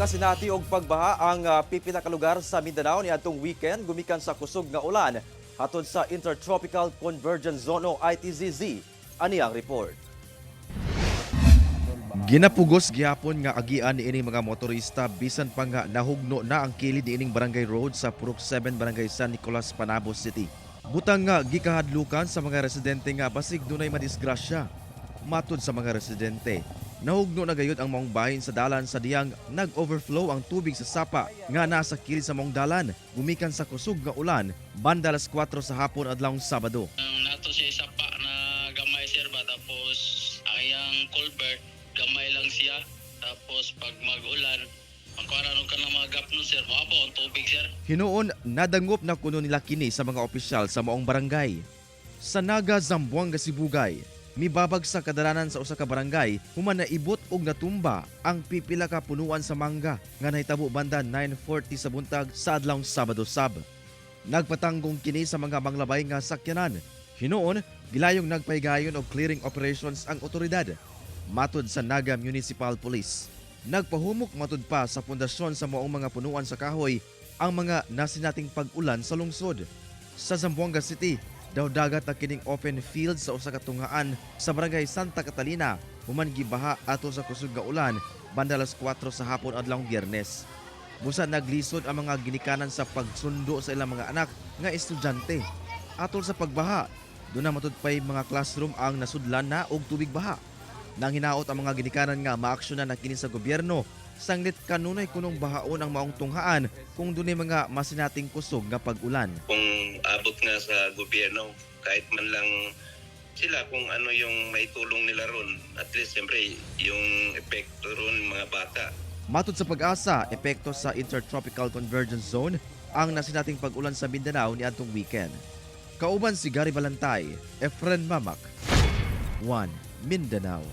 Nakasinati og pagbaha ang pipila ka lugar sa Mindanao niadtong weekend gumikan sa kusog nga ulan hatod sa Intertropical Convergence Zone o ITCZ. Ani ang report. Ginapugos gihapon nga agian ni ining mga motorista bisan pa nga nahugno na ang kilid niining Barangay Road sa Purok 7, Barangay San Nicolas, Panabo City. Butang nga gikahadlukan sa mga residente nga basig dunay madisgrasya. Matud sa mga residente, nahugno na gayud ang maong bahin sa dalan sa diyang nag-overflow ang tubig sa sapa nga nasa kilid sa maong dalan gumikan sa kusog nga ulan banda alas 4 sa hapon adlawng Sabado. Ang nato siya sapa na gamay, sir, ba, tapos ang iyang culvert gamay lang siya, tapos pag mag-ulan magkuha ka ng mga gap nun, sir, mabaw ang tubig, sir. Hinuon, nadangop na kuno nila kini sa mga opisyal sa maong barangay. Sa Naga, Zamboanga Sibugay, mibabag sa kadalanan sa usa ka barangay human naibot og natumba ang pipila ka punuan sa mangga nga nahitabo banda 9:40 sa buntag sa adlawng Sabado sab. Nagpatanggong kini sa mga manglabay nga sakyanan. Hinuon, gilayong nagpahigayon og clearing operations ang otoridad. Matod sa Naga Municipal Police, nagpahumok matud pa sa pundasyon sa maong mga punuan sa kahoy ang mga nasinating pag-ulan sa lungsod. Sa Zamboanga City, daw dagat na kining open field sa usa ka tunghaan sa Barangay Santa Catalina human gibaha ato sa kusog nga ulan banda alas 4 sa hapon adlawng Biyernes. Busa naglisod ang mga ginikanan sa pagsundo sa ilang mga anak nga estudyante. Atol sa pagbaha, duna matud pay mga classroom ang nasudlan na og tubig baha. Nang hinaot ang mga ginikanan nga maaksyonan na kini sa gobyerno sanglit kanunay kunong bahaon ang maong tunghaan kung dunay mga masinating kusog nga pag-ulan. Kung abot nga sa gobyerno, kahit man lang sila kung ano yung may tulong nila ron. At least, siyempre, yung epekto ron mga bata. Matod sa PAGASA, epekto sa Intertropical Convergence Zone ang nasinating pag-ulan sa Mindanao niadtong weekend. Kauban si Gary Balantay, Efren Mamak, 1 Mindanao.